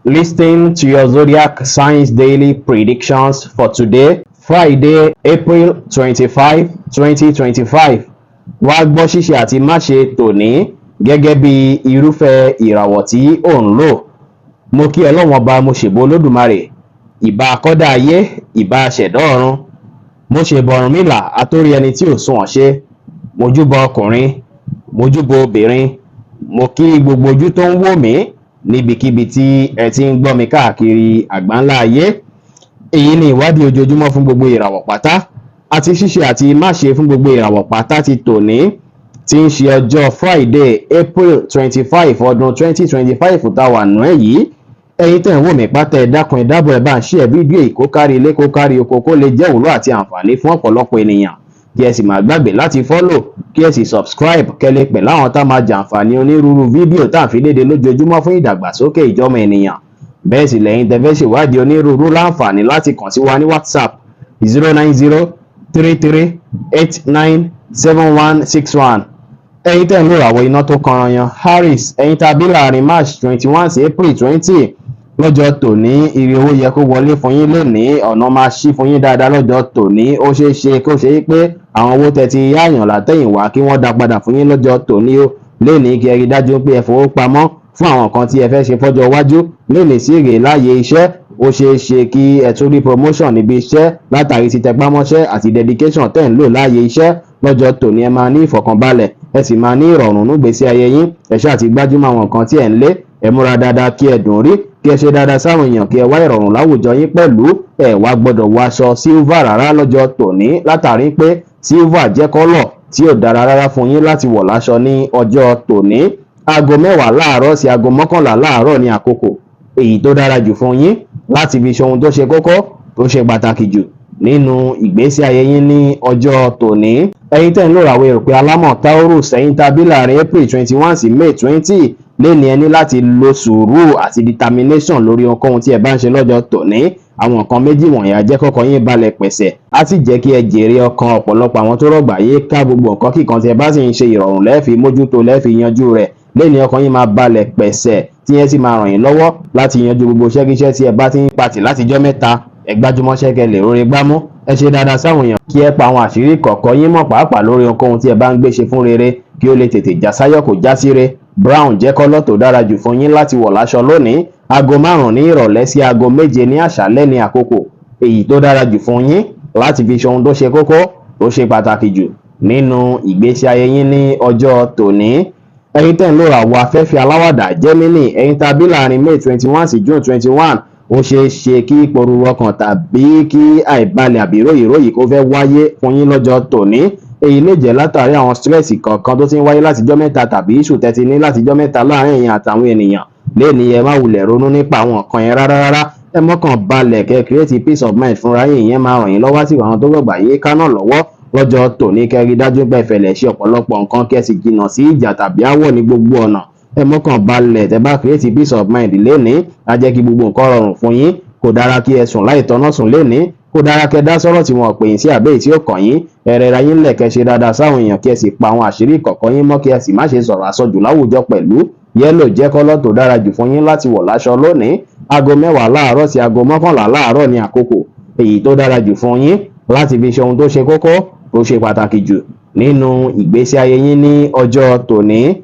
Listen to your zodiac signs daily predictions for today, Friday, April 25, 2025. Wá gbọ́ ṣíṣe àti máṣe tòní gẹ́gẹ́ bí irúfẹ́ ìràwọ̀ tí ò ń lò. Mo kí Ọlọ́run Ọba, mo ṣèbà Olódùmarè, ìbà akọ́dá ayé, ìbà aṣẹ̀dá ọ̀run. Mo ṣèbà Ọ̀rúnmìlà, atórí ẹni tí ò sunwọ̀n ṣe. Mojúbà ọkùnrin, mojúbà obìnrin, mo kí gbogbo ojú tó ń wò mí níbikíbi tí ẹ ti ń gbọ́ mi káàkiri àgbáńlá ayé. Èyí ni ìwádìí ojoojúmọ́ fún gbogbo ìràwọ̀ pátá àti ṣíṣe àti máṣe fún gbogbo ìràwọ̀ pátá ti tòní, tí ń ṣe ọjọ́ Friday, April 25, ọdún 2025 tá a wà nù ẹ́ yìí. Ẹ̀yin tẹ̀ ń wò mí pátá, ẹ dákun, ẹ dábọ̀, ẹ bá ń share fídíò yìí kó kárí ilé, kó kárí oko, kó lè jẹ́ ìwúlò àti àǹfààní fún ọ̀pọ̀lọpọ̀ ènìyàn, kí ẹ sì má gbàgbé láti follow, kí ẹ sì subscribe, kẹ́ lè pẹ̀ láwọn tá máa jàǹfààní onírúurú fídíò tá à ń fi léde lójoojúmọ́ fún ìdàgbàsókè ìjọmọ ènìyàn. Bẹ́ẹ̀ sì lẹ́yìn tẹ́ fẹ́ ṣèwádìí onírúurú láǹfààní láti kàn sí wa ní WhatsApp, 09033897161. Ẹ̀yin tẹ́ ń lò ràwọ̀ iná tó kanranyan, Aries, ẹ̀yin tá a bí láàrin March 21 sí April 20, lọ́jọ́ tòní, ire owó yẹ kó wọlé fún yín lónìí. Ọ̀nà máa ṣí fún yín dáadáa lọ́jọ́ tòní. Ó ṣeé ṣe kó ṣe é pé àwọn owó tẹ́ ti yáàyàn látẹ̀yìnwá, kí wọ́n dá padà fún yín lọ́jọ́ tòní ó. Lénìí, kí ẹ rí dájú pé ẹ fowó pamọ́ fún àwọn nǹkan tí ẹ fẹ́ ṣe fọ́jọ́ iwájú. Lénìí sí rèé, láàyè iṣẹ́, ó ṣeé ṣe kí ẹ tún rí promotion níbi iṣẹ́ látàrí títẹpámọ́ṣẹ́ àti dedication tẹ́ ń lò láàyè iṣẹ́. Lọ́jọ́ tòní, ẹ máa ní ìfọ̀kànbalẹ̀, ẹ sì máa ní ìrọ̀rùn nígbésí ayé yín. Ẹ ṣáà ti gbájúmọ́ àwọn nǹkan tí ẹ̀ ń lé. Ẹ múra dáadáa, kí ẹ dùn rí, kí ẹ ṣe dáadáa sáwọn èèyàn, kí ẹ wá ìrọ̀rùn láwùjọ yín pẹ̀lú. Ẹ wá gbọ́dọ̀ wọ aṣọ silver rárá lọ́jọ́ tòní, látàrí pé silver jẹ́ colour tí ò dára rárá fún yín láti wọ̀ láṣọ ní ọjọ́ tòní. Aago 10 láàárọ̀ sí aago 11 láàárọ̀ ní àkókò èyí tó dára jù fún yín láti fi ṣe ohun tó ṣe kókó, tó ṣe pàtàkì jù nínú ìgbésí ayé yín ní ọjọ́ tòní. Ẹ̀yin tẹ́ ń lò ràwọ̀ erùpẹ̀ alámọ̀, Taurus, ẹ̀yin tàbí láàrin April 21 sí May 20, lẹ́ni ẹ ní láti lo sùúrù àti determination lórí ohunkóhun tí ẹ bá ń ṣe lọ́jọ́ tòní. Àwọn nǹkan méjì wọ̀nyí á jẹ́ kọ́kàn yín balẹ̀ pẹ̀sẹ̀, á sì jẹ́ kí ẹ jèrè ọkàn ọ̀pọ̀lọpọ̀ àwọn tó rọ̀gbà yé ká. Gbogbo nǹkan kíkan tí ẹ bá sì ń ṣe, ìrọ̀rùn lẹ́ẹ̀fi mójútó, lẹ́ẹ̀fi yanjú rẹ̀. Lẹ́ni ọkàn yín máa balẹ̀ pẹ̀sẹ̀, tí yẹn sì máa ràn yín lọ́wọ́ láti yanjú gbogbo iṣẹ́kíṣẹ́ tí ẹ bá ti ń patì látijọ́ mẹ́ta. Ẹ gbájúmọ́ṣẹ́ kẹ́ lè róore gbámú. Ẹ ṣe dáadáa sáwọn èèyàn, kí ẹ pa àwọn àṣírí kọ̀ọ̀kan yín mọ́, pàápàá lórí ohunkóhun tí ẹ bá ń gbé ṣe fún rere, kí ó lè tètè já sáyọ̀, kó já síre. Brown jẹ́ colour tó dára jù fún yín láti wọ̀ láṣọ lónìí. Aago 5 ní ìrọ̀lẹ́ sí aago 7 ní àṣálẹ́ ní àkókò èyí tó dára jù fún yín láti fi ṣe ohun tó ṣe kókó, tó ṣe pàtàkì jù nínú ìgbésí ayé yín ní ọjọ́ tòní. Ẹ̀yin tẹ́ ń lò ràwọ̀ afẹ́fẹ́ aláwàdà, Gemini, ẹ̀yin tá a bí láàrin May 21 sí June 21, ó ṣeé ṣe kí ìpòrúru ọkàn tàbí kí àìbalẹ̀ àbí ròyìnròyìn kó fẹ́ wáyé fún yín lọ́jọ́ tòní. Èyí lè jẹ́ látàrí àwọn stress kọ̀ọ̀kan tó ti ń wáyé látijọ́ mẹ́ta tàbí issue tẹ́tí ní látijọ́ mẹ́ta láàrin ẹ̀yin àtàwọn ènìyàn. Léni, ẹ má wulẹ̀ ronú nípa àwọn nǹkan yẹn rárá rárá. Ẹ mọ́kàn balẹ̀, kẹ́ create peace of mind fúnra yín. Ìyẹn máa ràn yín lọ́wọ́ sí àwọn tó gbọ̀gbà yín ká náà lọ́wọ́. Lọ́jọ́ tòní, kẹ́ rí dájú pé ẹ fẹ̀lẹ̀ ṣe ọ̀pọ̀lọpọ̀ nǹkan, kẹ́ sì jìnnà sí ìjà tàbí áwọ̀ ní gbogbo ọ̀nà. Ẹ mọ́kàn balẹ̀. Tẹ́ bá create peace of mind lénìí, á jẹ́ kí gbogbo nǹkan rọrùn fún yín. Kò dára kí ẹ sùn láì tọ́nà sùn lénìí. Kò dára kẹ́ dá sọ́rọ̀ tí wọ́n pè yín sí àbẹ́ tí ó kàn yín. Ẹ rẹra yín lẹ̀, kẹ́ ṣe dáadáa sáwọn èèyàn, kí ẹ sì pa àwọn àṣírí ìkọ̀kọ̀ yín mọ́, kí ẹ sì má ṣe sọ̀rọ̀ àsọjù láwùjọ pẹ̀lú. Yellow jẹ́ colour tó dára jù fún yín láti wọ̀ láṣọ lónìí. Aago 10 láàárọ̀ sí aago 11 láàárọ̀ ní àkókò èyí tó dára jù fún yín láti fi ṣe ohun tó ṣe kókó, tó ṣe pàtàkì jù nínú ìgbésí ayé yín ní ọjọ́ tòní.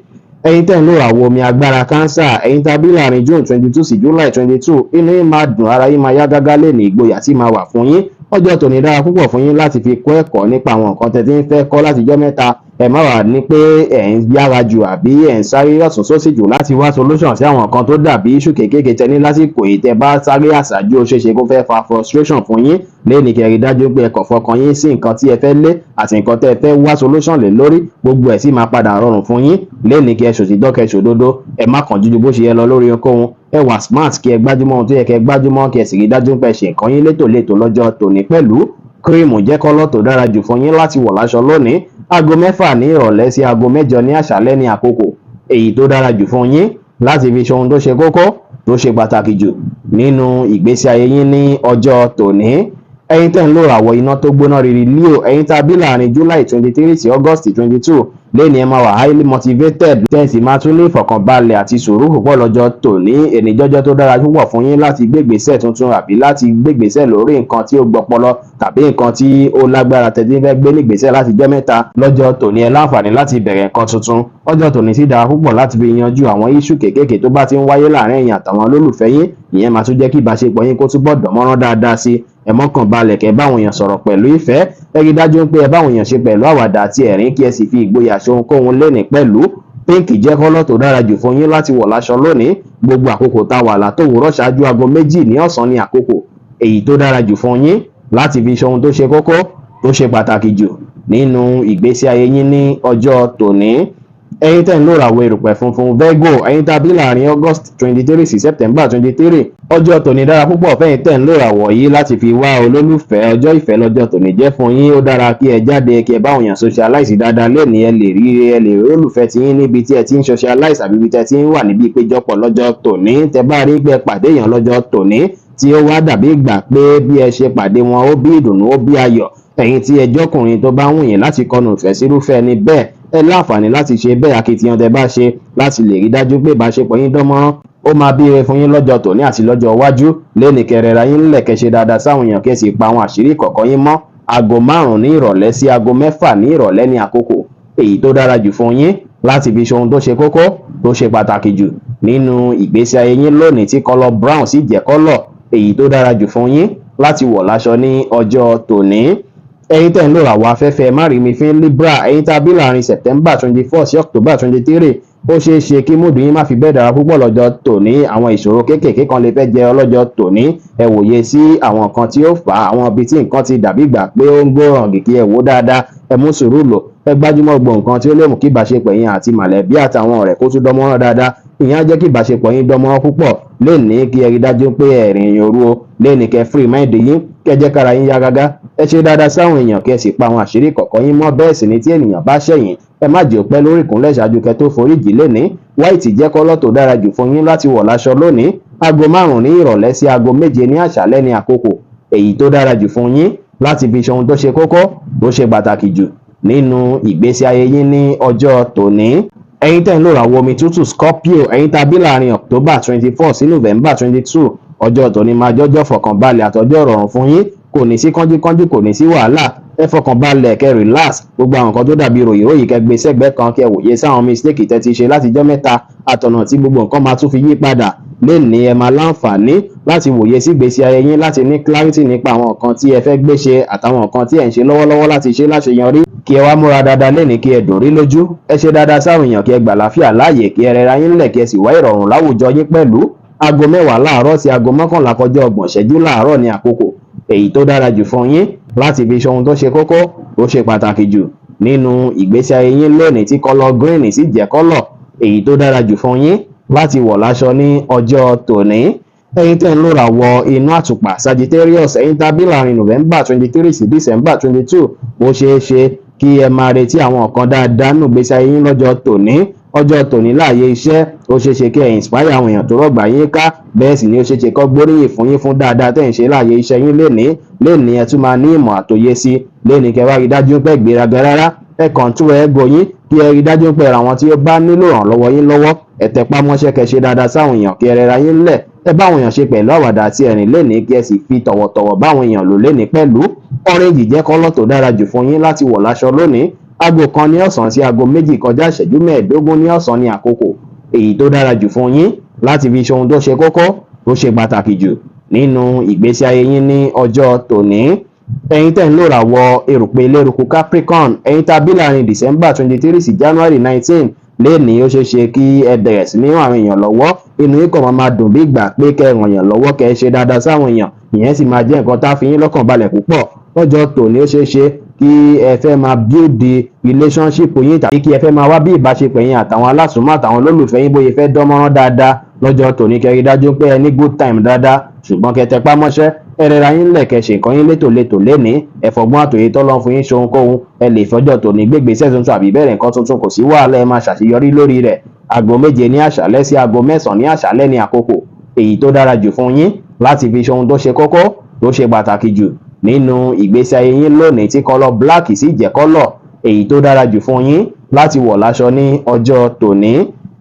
Ẹ̀yin tẹ́ ń lò ràwọ̀ omi agbára, Cancer, ẹ̀yin tàbí láàrin June 22 sí July 22, inú yín máa dùn, ara yín máa yá gágá lè ní, ìgboyà tí máa wà fún yín. Ọjọ́ tòní dára púpọ̀ fún yín láti fi kọ́ ẹ̀kọ́ nípa àwọn nǹkan tẹ́ ti ń fẹ́ kọ́ látijọ́ mẹ́ta. Ẹ má wà ní pé ẹ̀ ń yára jù àbí ẹ̀ ń sáré lọ́tùn sósì jù láti wá solution sí àwọn nǹkan tó dàbí issue kéékèèké tẹ́ ní lásìkò yìí. Tẹ́ bá sáré àṣàjù, ó ṣeéṣe kó fẹ́ fa frustration fún yín. Lẹ́ni kẹ́ rí dájú pé ẹ kàn fọkàn yín sí nǹkan tí ẹ fẹ́ lé àti nǹkan tẹ́ ẹ fẹ́ wá solution lé lórí. Gbogbo ẹ̀ sì máa padà rọrùn fún yín. Lẹ́ni kẹ́ ẹ ṣòtítọ́, kẹ́ ẹ ṣòdodo. Ẹ má kánjú ju bó ṣe yẹ lọ lórí ohunkóhun. Ẹ wà smart, kí ẹ gbájúmọ́ ohun tó yẹ kẹ́ ẹ gbájúmọ́, kí ẹ sì rí dájú pé ẹ ṣe nǹkan yín létòlétò lọ́jọ́ tòní pẹ̀lú. Cream jẹ́ colour tó dára jù fún yín láti wọ̀ láṣọ lónìí. Aago 6 ní ìrọ̀lẹ́ sí aago 8 ní àṣálẹ́ ní àkókò èyí tó dára jù fún yín láti fi ṣe ohun tó ṣe kókó, tó ṣe pàtàkì jù nínú ìgbésí ayé yín ní ọjọ́ tòní. Ẹ̀yin tẹ́ ń lò ràwọ̀ iná tó gbóná riri, Leo, ẹ̀yin tá a bí láàrin July 23 sí August 22, Lẹ́ni, ẹ máa wà highly motivated, tẹ́sí máa tún ní ìfọ̀kànbalẹ̀ àti sùúrù púpọ̀ lọ́jọ́ tòní. Ènìjọ́jọ́ tó dára púpọ̀ fún yín láti gbégbèsè tuntun àbí láti gbégbèsè lórí nǹkan tí ó gbọpọlọ tàbí nǹkan tí ó lágbára tẹ́tí fẹ́ gbé nígbèsè láti jọ́ mẹ́ta. Lọ́jọ́ tòní, ẹ láǹfààní láti bẹ̀rẹ̀ nǹkan tuntun. Ọjọ́ tòní sì dára púpọ̀ láti fi yanjú àwọn issue kéékèèké tó bá ti ń wáyé láàrin ẹ̀yin àtàwọn olólùfẹ́ yín. Ìyẹn máa tún jẹ́ kí ìbáṣepọ̀ yín kó túbọ̀ dánmọ́rán dáadáa sí. Ẹ mọ́kàn balẹ̀, kẹ́ báwọn èèyàn sọ̀rọ̀ pẹ̀lú ìfẹ́. Ẹ rí dájú pé ẹ báwọn èèyàn ṣe pẹ̀lú àwàdà àti ẹ̀rín, kí ẹ sì fi ìgboyà ṣe ohunkóhun lénìí pẹ̀lú. Pink jẹ́ colour tó dára jù fún yín láti wọ̀ láṣọ lónìí. Gbogbo àkókò tá a wà látòwúrọ̀ ṣáájú aago 2 ní ọ̀sán ní àkókò èyí tó dára jù fún yín láti fi ṣe ohun tó ṣe kókó, tó ṣe pàtàkì jù nínú ìgbésí ayé yín ní ọjọ́ tòní. Ẹ̀yin tẹ́ ń lò ràwọ̀ erùpẹ̀ funfun, Virgo, ẹ̀yin tá a bí láàrin August 23 sí September 23, ọjọ́ tòní dára púpọ̀ fẹ́yin tẹ́ ń lò ràwọ̀ yìí láti fi wá olólùfẹ́. Ọjọ́ ìfẹ́ lọ́jọ́ tòní jẹ́ fún yín. Ó dára kí ẹ jáde, kí ẹ bá òyàn socialize dáadáa lónìí. Ẹ lè rí olólùfẹ́ tí yín níbi tí ẹ ti ń socialize àbí ibi tí ẹ ti ń wà níbi ìpéjọpọ̀ lọ́jọ́ tòní. Tẹ́ bá rí pé ẹ pàdé èèyàn lọ́jọ́ tòní tí ó wá dàbí ìgbà pé bí ẹ ṣe pàdé wọn, ó bí ìdùnnú, ó bí ayọ̀, ẹ̀yin tí ẹ jọ́kùnrin tó bá wù yín láti kọnu ìfẹ́ sírúfẹ́ ẹni bẹ́ẹ̀, ẹ láǹfààní láti ṣe bẹ́ẹ̀. Akitiyan tẹ́ bá ṣe láti lè rí dájú pé ìbáṣepọ̀ yín dán mọ́rán, ó máa bí ire fún yín lọ́jọ́ tòní àti lọ́jọ́ iwájú. Lẹ́nìí, kẹrẹra yín ńlẹ̀, kẹ́ ṣe dáadáa sáwọn èèyàn, kẹ́ sì pa àwọn àṣírí kọ̀ọ̀kan yín mọ́. Aago 5 ní ìrọ̀lẹ́ sí aago 6 ní ìrọ̀lẹ́ ní àkókò èyí tó dára jù fún yín láti fi ṣe ohun tó ṣe kókó, tó ṣe pàtàkì jù nínú ìgbésí ayé yín lónìí, tí colour brown sì jẹ́ colour èyí tó dára jù fún yín láti wọ̀ láṣọ ní ọjọ́ tòní. Ẹ̀yin tẹ́ ń lò ràwọ̀ afẹ́fẹ́ márìmífín, Libra, ẹ̀yin tá a bí láàrin September 24 sí October 23, ó ṣeé ṣe kí mood yín má fi bẹ́ẹ̀ dára púpọ̀ lọ́jọ́ tòní. Àwọn ìṣòro kéékèèké kan lè fẹ́ jẹ ọlọ́jọ́ tòní. Ẹ wòye sí àwọn nǹkan tí ó fà á, àwọn ibi tí nǹkan ti dàbí ìgbà pé ó ń gbóhàn kìkì. Ẹ wò dáadáa, ẹ mú sùúrù lò, ẹ gbájúmọ́ gbogbo nǹkan tí ó lè mú kí ìbáṣepọ̀ yín àti mọ̀lẹ́bí àtàwọn ọ̀rẹ́ kó tún dánmọ́rán dáadáa. Ìyẹn á jẹ́ kí ìbáṣepọ̀ yín dánmọ́rán púpọ̀. Lénìí, kí ẹ rí dájú pé ẹ̀rìn èèyàn òru o. Lénìí, kẹ́ free mind yín, kẹ́ jẹ́ kára yín yá gágá. Ẹ ṣe dáadáa sáwọn èèyàn, kẹ́ sì pa àwọn àṣírí kọ̀ọ̀kan yín mọ́. Bẹ́ẹ̀ sì ni, tí ènìyàn bá ṣẹ̀yìn, ẹ má jẹ́ ó pẹ́ lórí ìkúnlẹ̀ ṣáájú kẹ́ tó foríjì lénìí. White jẹ́ colour tó dára jù fún yín láti wọ̀ láṣọ lónìí. Aago 5 ní ìrọ̀lẹ́ sí aago 7 ní àṣálẹ́ ní àkókò èyí tó dára jù fún yín láti fi ṣe ohun tó ṣe kókó, tó ṣe pàtàkì jù nínú ìgbésí ayé yín ní ọjọ́ tòní. Ẹ̀yin tẹ́ ń lò ràwọ̀ omi tútù, Scorpio, ẹ̀yin tá a bí láàrin October 24 sí November 22, ọjọ́ tòní máa jọ́jọ́ fọkànbalẹ̀ àtọjọ́ ìrọ̀rùn fún yín. Kò ní sí kánjúkánjú, kò ní sí wàhálà. Ẹ fọkànbalẹ̀, kẹ́ relax. Gbogbo àwọn nǹkan tó dàbí ròyìnròyìn, kẹ́ gbé sẹ́gbẹ́ kan, kẹ́ wòye sáwọn mistake tẹ́ ti ṣe látijọ́ mẹ́ta àtọ̀nà tí gbogbo nǹkan máa tún fi yí padà. Lénìí, ẹ máa láǹfààní láti wòye sí ìgbésí ayé yín, láti ní clarity nípa àwọn nǹkan tí ẹ fẹ́ gbé ṣe àtàwọn nǹkan tí ẹ ń ṣe lọ́wọ́lọ́wọ́ láti ṣe láṣeyọrí. Kí ẹ wá múra dáadáa lénìí, kí ẹ dùn rí lójú. Ẹ ṣe dáadáa sáwọn èèyàn, kí ẹ gbà láfíà láàyè, kí ẹ rẹra yín lẹ̀, kí ẹ sì wá ìrọ̀rùn láwùjọ yín pẹ̀lú. Aago 10 láàárọ̀ sí aago 11 kọjá 30 ìṣẹ́jú láàárọ̀ ní àkókò èyí tó dára jù fún yín láti fi ṣe ohun tó ṣe kókó, tó ṣe pàtàkì jù nínú ìgbésí ayé yín lónìí, tí colour green sì jẹ́ colour èyí tó dára jù fún yín láti wọ̀ láṣọ ní ọjọ́ tòní. Ẹ̀yin tẹ́ ń lò ràwọ̀ inú àtùpà, Sagittarius, ẹ̀yin tá a bí láàrin November 23 sí December 22, ó ṣeé ṣe kí ẹ máa retí àwọn nǹkan dáadáa nínú ìgbésí ayé yín lọ́jọ́ tòní. Ọjọ́ tòní, láàyè iṣẹ́, ó ṣeé ṣe kí ẹ inspire àwọn èèyàn tó rọ̀gbà yín ká. Bẹ́ẹ̀ sì ni, ó ṣeé ṣe kó gbóríyìn fún yín fún dáadáa tẹ́ ń ṣe láàyè iṣẹ́ yín lénìí. Lénìí, ẹ tún máa ní ìmọ̀ àtòye sí. Lénìí, kẹ́ wá rí dájú pé ìgbéraga rárá, ẹ control ego yín, kí ẹ rí dájú pé àwọn tí ó bá nílò ìrànlọ́wọ́ yín lọ́wọ́. Ẹ tẹpá mọ́ṣẹ́, kẹ́ ṣe dáadáa sáwọn èèyàn, kí ẹ rẹra yín lẹ̀. Ẹ bá àwọn èèyàn ṣe pẹ̀lú àwàdà àti ẹ̀rín lénìí, kí ẹ sì fi tọ̀wọ̀tọ̀wọ̀ bá àwọn èèyàn lò lénìí pẹ̀lú. Orange jẹ́ colour tó dára jù fún yín láti wọ̀ láṣọ lónìí. Aago 1 ní ọ̀sán sí aago 2 kọjá ìṣẹ́jú 15 ní ọ̀sán ní àkókò èyí tó dára jù fún yín láti fi ṣe ohun tó ṣe kókó, tó ṣe pàtàkì jù nínú ìgbésí ayé yín ní ọjọ́ tòní. Ẹ̀yin tẹ́ ń lò ràwọ̀ erùpẹ̀ eléruku, Capricorn, ẹ̀yin tá a bí láàrin December 23 sí January 19, lénìí, ó ṣeé ṣe kí ẹ bẹ̀rẹ̀ sí ní ràn àwọn èèyàn lọ́wọ́. Inú yín kàn máa máa dùn bí ìgbà pé kẹ́ ẹ ràn yàn lọ́wọ́, kẹ́ ẹ ṣe dáadáa sáwọn èèyàn. Ìyẹn sì máa jẹ́ nǹkan tá a fi yín lọ́kàn balẹ̀ púpọ̀ lọ́jọ́ tòní. Ó ṣeé ṣe kí ẹ fẹ́ máa build relationship yín tàbí kí ẹ fẹ́ máa wá bí ìbáṣepọ̀ yín àtàwọn alásùnmọ́ àtàwọn olólùfẹ́ yín bóyá fẹ́ dánmọ́rán dáadáa. Lọ́jọ́ tòní, kẹ́ rí dájú pé ẹ ní good time dáadáa, ṣùgbọ́n kẹ́ tẹpá mọ́ṣẹ́, ẹ rẹra yín lẹ̀, kẹ́ ṣe nǹkan yín létòlétò lénìí. Ẹ fọgbọ́n àtòyè tọ́lọ́ fún yín ṣe ohunkóhun. Ẹ lè fọjọ́ tòní gbégbèsè tuntun àbí bẹ̀rẹ̀ nǹkan tuntun, kò sí wàhálà, ẹ máa ṣàṣeyọrí lórí rẹ̀. Aago 7 ní àṣálẹ́ sí aago 9 ní àṣálẹ́ ní àkókò èyí tó dára jù fún yín láti fi ṣe ohun tó ṣe kókó, tó ṣe pàtàkì jù nínú ìgbésí ayé yín lónìí, tí colour black sì jẹ́ colour èyí tó dára jù fún yín. Láti wọ̀ láṣọ ní ọjọ́ tòní,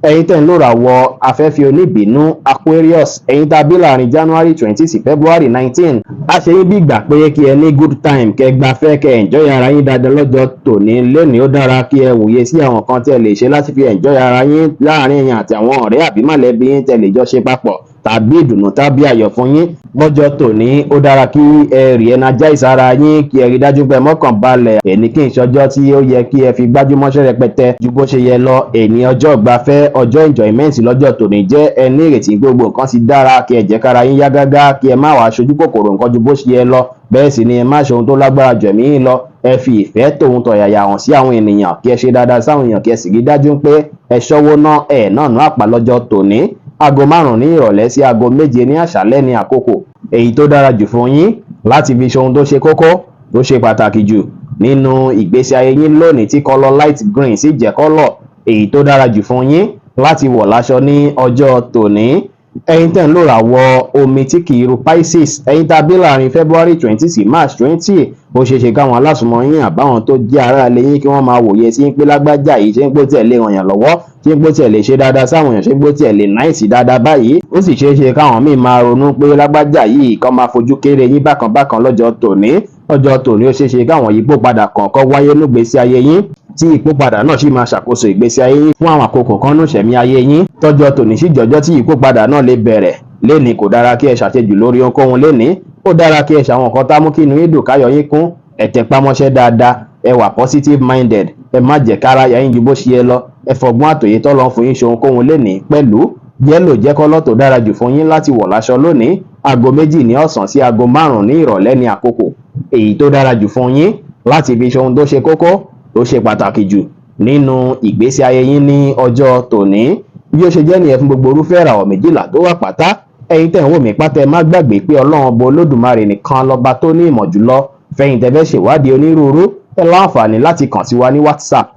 ẹ̀yin tẹ́ ń lò ràwọ̀ afẹ́fẹ́ oníbínú, Aquarius, ẹ̀yin tá a bí láàrin January 20 sí February 19, a ṣe yín bí ìgbà pé kí ẹ ní good time, kẹ́ gbafẹ́, kẹ́ enjoy ara yín dáadáa lọ́jọ́ tòní. Lónìí, ó dára kí ẹ wòye sí àwọn kan tí ẹ lè ṣe láti fi enjoy ara yín láàrin ẹ̀yin àti àwọn ọ̀rẹ́ àbí mọ̀lẹ́bí yín tẹ́ lè jọ ṣe papọ̀, tàbí ìdùnnú tàbí ayọ̀ fún yín lọ́jọ́ tòní. Ó dára kí ẹ rí energize ara yín, kí ẹ rí dájú pé mọ́kàn balẹ̀. Èní kì í ṣọjọ́ tí ó yẹ kí ẹ fi gbájúmọ́ṣẹ́ rẹpẹtẹ ju bó ṣe yẹ lọ. Èní, ọjọ́ ìgbafẹ́, ọjọ́ enjoyment lọ́jọ́ tòní jẹ́. Ẹ ní ìrètí gbogbo nǹkan ti dára, kí ẹ jẹ́ kára yín yá gágá, kí ẹ má wàá ṣojú kòkòrò nǹkan ju bó ṣe yẹ lọ. Bẹ́ẹ̀ sì ni ẹ má ṣe ohun tó lágbára jù ẹ̀mí yín lọ. Ẹ fi ìfẹ́ tòun tọ̀yàyà hàn sí àwọn ènìyàn, kí ẹ ṣe dáadáa sáwọn èèyàn, kí ẹ sì rí dájú pé ẹ ṣọ́wó ná ẹ̀ náà ná àpá lọ́jọ́ tòní. Aago 5 ní ìrọ̀lẹ́ sí aago 7 ní àṣálẹ́ ní àkókò èyí tó dára jù fún yín láti fi ṣe ohun tó ṣe kókó, tó ṣe pàtàkì jù nínú ìgbésí ayé yín lónìí, tí colour light green sì jẹ́ colour èyí tó dára jù fún yín láti wọ̀ láṣọ ní ọjọ́ tòní. Ẹ̀yin tẹ́ ń lò ràwọ̀ omi tí kì í ru, Pisces, ẹ̀yin tá a bí láàrin February 20 sí March 20, ó ṣeé ṣe káwọn alásùnmọ́ yín àbáwọn tó jẹ́ aráalé yín kí wọ́n máa wòye sí pé lágbájá yìí, ṣé ń pò tiẹ̀ lè ràn yàn lọ́wọ́, ṣé ń pò tiẹ̀ lè ṣe dáadáa sáwọn èèyàn, ṣé ń pò tiẹ̀ lè nice dáadáa báyìí? Ó sì ṣeé ṣe káwọn míì máa ronú pé lágbájá yìí kọ́ máa fojú kéré yín bákan bákan lọ́jọ́ tòní. Lọ́jọ́ tòní, ó ṣeé ṣe káwọn yípo padà kọ̀ọ̀kan wáyé nígbésí ayé yín, tí ìpópadà náà sì máa ṣàkóso ìgbésí ayé yín fún àwọn àkókò kan nù ṣẹ̀mí ayé yín. Tọ́jọ́ tòní sì jọjọ́ tí ìpópadà náà lè bẹ̀rẹ̀ lénìí. Kò dára kí ẹ ṣàṣejù lórí ohunkóhun lénìí. Ó dára kí ẹ ṣàwọn nǹkan tá mú kí inú yín dùn, káyọ̀ yín kún. Ẹ tẹpá mọ́ṣẹ́ dáadáa, ẹ wà positive minded, ẹ má jẹ́ kára yà yín ju bó ṣe yẹ lọ. Ẹ fọgbọ́n àtòyé tọ́lọ́ fún yín ṣe ohunkóhun lénìí. Pẹ̀lú yellow jẹ́ colour tó dára jù fún yín láti wọ̀ láṣọ lónìí. Aago 2 ní ọ̀sán sí aago 5 ní ìrọ̀lẹ́ ní àkókò èyí tó dára jù fún yín láti fi ṣe ohun tó ṣe kókó, tó ṣe pàtàkì jù nínú ìgbésí ayé yín ní ọjọ́ tòní. Bí ó ṣe jẹ́ nìyẹn fún gbogbo irúfẹ́ ìràwọ̀ 12 tó wà pátá. Ẹ̀yin tẹ̀ ń wò mí pátá, ẹ má gbàgbé pé Ọlọ́run Ọba Olódùmarè nìkan lọ́ba tó ní ìmọ̀ jùlọ. Fẹ̀yìn tẹ́ fẹ́ ṣèwádìí onírúurú, ẹ láǹfààní láti kàn sí wa ní WhatsApp,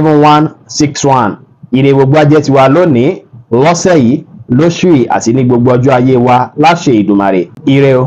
09033897161. Ire gbogbo ajẹ́ tiwa lónìí, lọ́sẹ̀ yìí, lóṣù yìí àti ní gbogbo ọjọ́ ayé wa láṣẹ Ìdùmarè. Ire o.